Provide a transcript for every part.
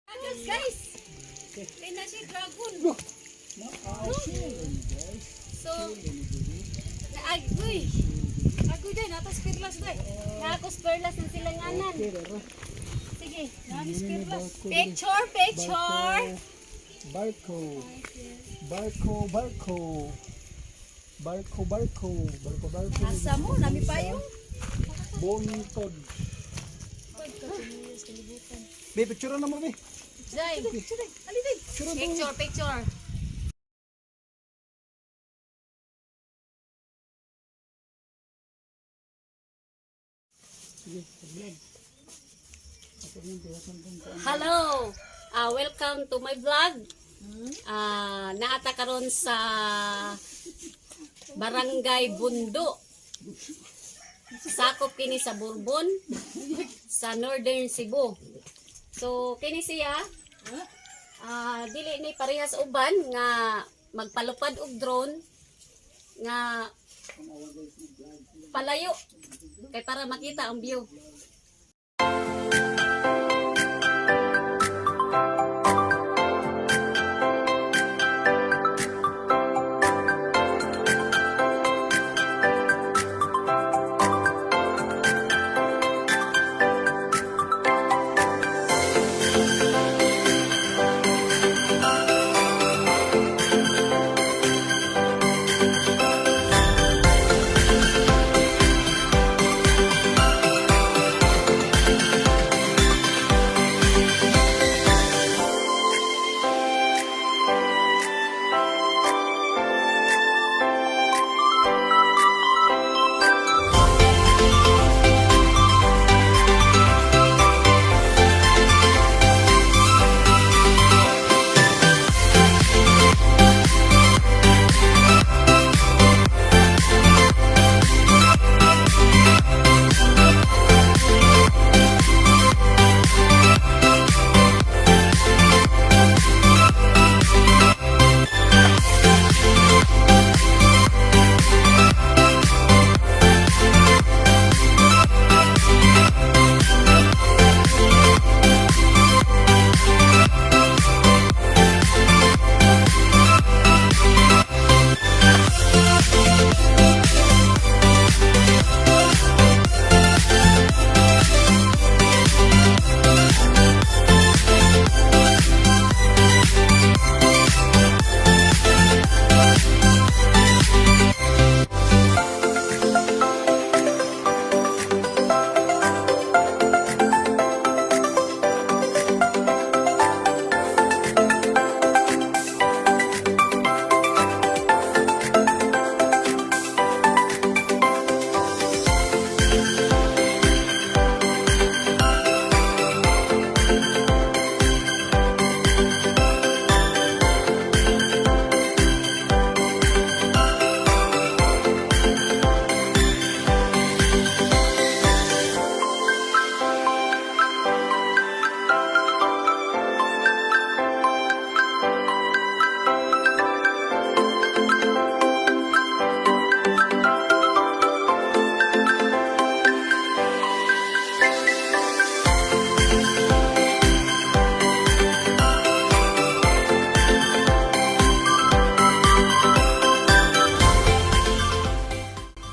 Guys, kay na siya dragon. So, naagoy. Agoy day, natas perlas day. Naakos perlas ng silanganan. Sige. Natas perlas. Picture, picture. Barko. Barko, barko. Barko, barko. Barko, barko. Asa mo, nami payong. Bontod. Be, picture na mo, be. Jai. Picture na. Picture, picture. Hello. Welcome to my vlog. Naata karon sa Barangay Bundo. Sakop kini sa Bourbon sa Northern Cebu. So kini siya dili ni parehas uban nga magpalupad og drone nga palayo kay para makita ang view.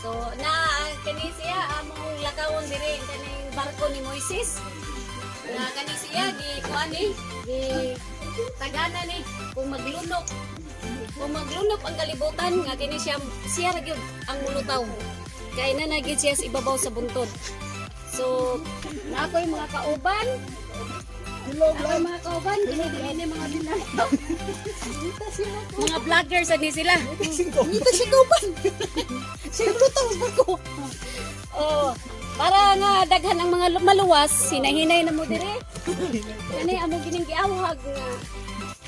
So na kani siya among lakawon diri kaning barko ni Moises. Na kani siya gi kuan ni gi tagana ni kung maglunok. Kung maglunok ang kalibutan nga kini siya siya ra gyud ang mulutaw. Kay na na gyud siya sa ibabaw sa buntod. So na ako'y mga kauban. Hello, Ako'y vlog. mga kauban, kini dili ni mga binataw. Mga vloggers ani sila. Ngita siya kauban. Siya lutaw sa barko. Oh, para nga daghan ang mga maluwas, hinahinay na mo dire. Kani amo gining giawhag nga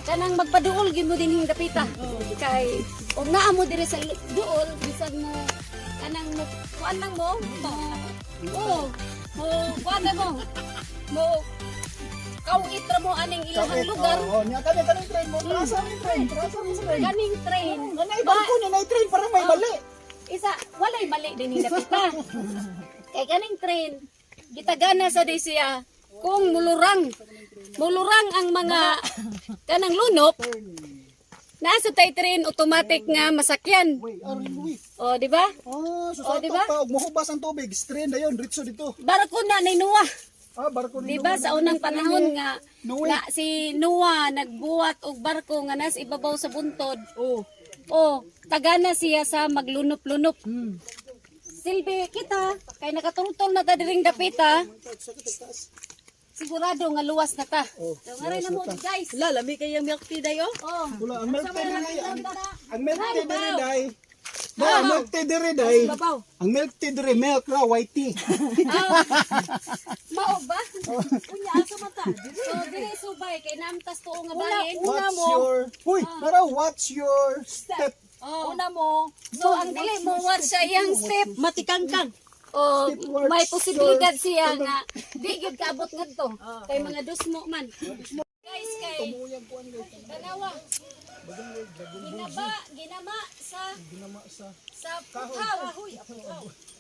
kanang magpaduol gyud mo dinhing dapita. Kay og naa mo dire sa duol bisan mo kanang mo kuan lang mo. Oh, mo kuan na mo. Mo kauit ra mo aning ilahang lugar. Oo, niya kani kaning train mo. Trasa ang train, trasa ang train. Kaning train. Nanay barko niya, nay train para may bali. Isa, walay mali din dapita. Kay kaning train, gitagana sa di siya. Kung mulurang, mulurang ang mga kanang lunop, nasa tay train automatic nga masakyan. Wait, ah, railway. O, di ba? Ah, so Oh, sa di ba? pa, og mohubas ang tubig, strain na yun, ritso dito. Barko na ni Noah. Ah, barko ni Di ba sa unang panahon nga Noe. na si Noah nagbuhat og barko nga nas ibabaw sa buntod. Oh. O, tagana siya sa maglunop-lunop. Silbi kita kay nakatungtong na ta diring dapita. Sigurado nga luwas na ta. Oh, So, ngaray na mo guys. La, lami kayang milk tea dayo. Oh. Wala, ang milk tea diri, ang milk tea diri day. Ba, ang milk tea diri day. Babaw. Ang milk tea diri, milk ra, white tea. Mao ba? Unya asa man ta? So diri subay kay naamtas tuo nga bahin. Una What's mo. your, huy, para what's your step? Oh. Una mo, So ang dili mo watch sa iyang step. matikangkang. O Step may works posibilidad siya nga di gyud kaabot ngadto kay mga dusmo man. Guys kay tanawa. Ginaba, ginama sa Ginama sa sa puthaw.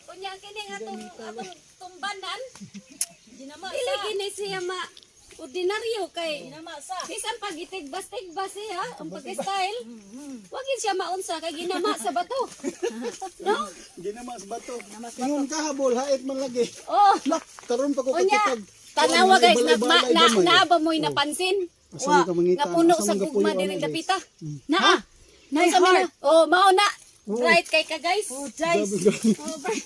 Unya kini nga atong atong tumbanan. Ginama Dili gini siya ma ordinaryo kay Ginama sa. bisan pag itigbas-tigbas siya ang pag-style. Wag yun siya maunsa kay ginama sa bato. No? ginama sa bato. Ingon ka habol, hait man lagi. Oh. Lak, karon pa ko Unya, kakitag. tanawa guys, na, ma, na, na, na ba mo'y napansin? Asa man ka mangita? Nga puno Asa sa man ka gugma puyo, diring ano, guys? dapita. Naa. Naa sa mga, oh, mao na. Right kay ka guys. Oh, Jace.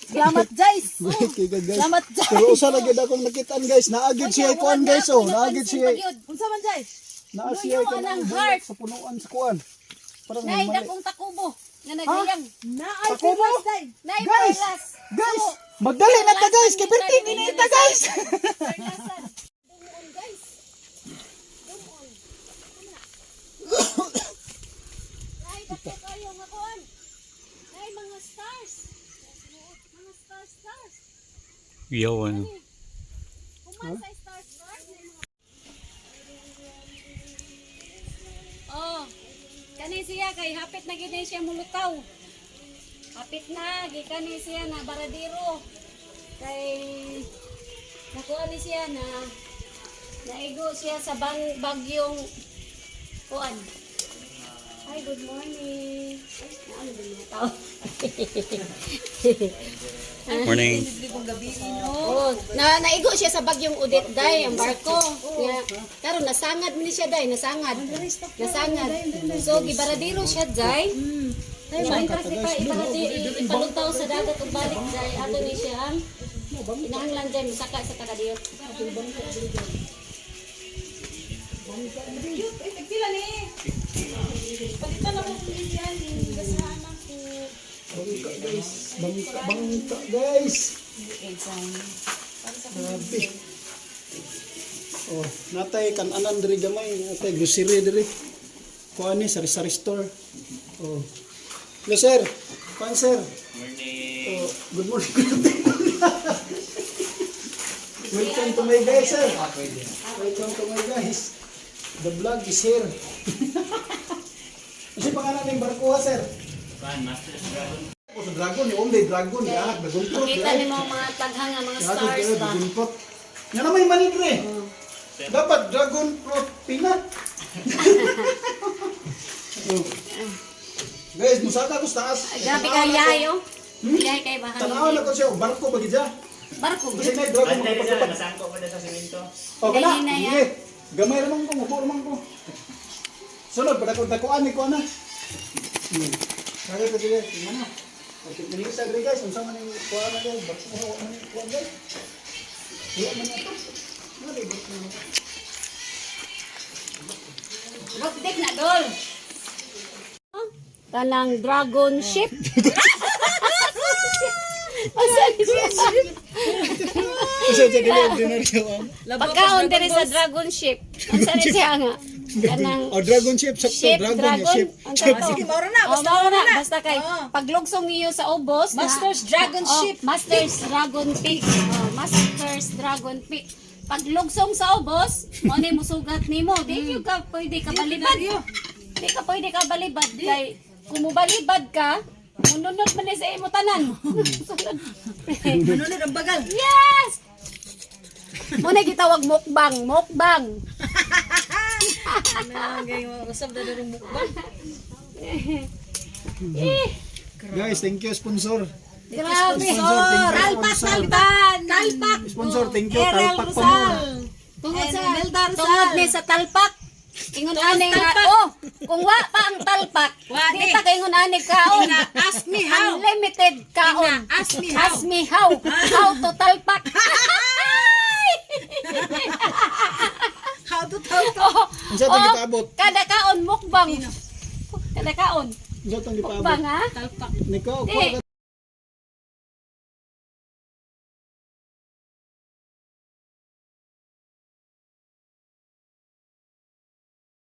Salamat, Jace. Right kay ka, guys. Salamat, Jace. Pero usa lagi akong nakitaan guys, naagid siya kuan guys oh, naagid siya. Unsa man, Jace? Naa siya Luyo ang heart. sa punuan sa kuan. Parang Naay mali. dakong takubo nga nagliyang. Naay Takubo? perlas, day. Naay Guys! perlas. Guys, magdali na ta guys, kay perti ni ta guys. Perlasan. Dumuon guys. Dumuon. Naay dako kayo nga kuan. Naay mga stars. Mga stars stars. Yawan. Human sa stars stars. Oh. Kani siya kay hapit na gid na siya mulutaw. Hapit na gikan ni siya na baradiro. Kay nakuha ni siya na naigo siya sa bang bagyong kuan. Ay, good morning. Ay, naano din mga tao. Morning. Oo, na naigo siya sa bagyong Udit day ang barko. Nga karon nasangad man ni siya day, nasangad. Nasangad. So gibaradiro siya day. Ay, man pa ibaradi ipalutaw sa dagat ug balik day ato ni siya ang kinahanglan day misaka sa taga-diyot. Cute. Ay, tagpila ni. Palitan na ko kung yan. Gasahan ako. Bangka guys, bangka bangka guys. Grabe. Oh, natay kan-anan diri gamay, natay grocery diri. Kuan ni sari-sari store. Oh. Hello sir. Kuan sir. Morning. Oh, good morning. Welcome to my guys, sir. Welcome to my guys. The vlog is here. Kasi pangalan ng barko ha, sir? Oh, sa dragon, yung om dragon, ya, dragon fruit. Kita nimo mga taghang nga mga Dragon stars kayo, ba. dragon fruit. Nga na may mali pre. Dapat dragon fruit peanut. Oh. Guys, musaka ko sa taas. Ay, grabe ka yahay oh. Yahay kay bahan. Tanaw na ko siya, barko ba gid siya? Barko. Kasi na dragon Bantay na sir, makapagpapad. masangko pa na sa simento. Oh, kana. Hinay, hinay, Sige. Gamay ra man ko, mubo ra man ko. Sunod para kung dakuan ni ko ana. Kaya ka sige, tingnan na. Okay, minita diri guys, unsa man ning kuan na guys, barko wa man ning kuan guys. Wala man ato. Wala di barko na. Rokdik na dol. Kanang dragon ship. Asa ni siya? Kasi sa dili ordinaryo ang. Pagkaon diri sa dragon ship. Unsa ni siya nga? Kanang Oh, dragon ship sakto ship, dragon, dragon. ship. Unsa Ship. to? Sige, maura na. Oh, Basta maura maura na. Basta kay paglugsong niyo sa ubos. Masters Dragon Oh, Ship. Masters Dragon Peak. Oh, Masters Dragon Peak. Paglugsong sa ubos, mo ni musugat nimo. Di mm. ka pwede ka balibad. Di ka pwede ka balibad kay kung mubalibad ka, mununod man ni sa imo tanan. Sunod. Manunod ang bagal. Yes! Mo na gitawag mukbang, mukbang. Na gay usab na darong mukbang. Eh, Guys, thank you sponsor. grabe. Sponsor, thank you Talpak, sponsor. talpan. Talpak. Sponsor, thank you. Erel Talpak pa mo. Rosal. Tungod And sa Imelda Rosal. tungod ni sa talpak. Ingon ani nga, oh, kung wa pa ang talpak, Wa di ni. ta kay ingon ani kaon. Ina, ask me how. Unlimited kaon. Ina, ask me how. Ask me how. How to talpak. How to talpak. Oh, Unsa tong gipaabot? Kada kaon mukbang. Kada kaon Unsa tong gipaabot? mukbang ha. Talpak. Niko, Di.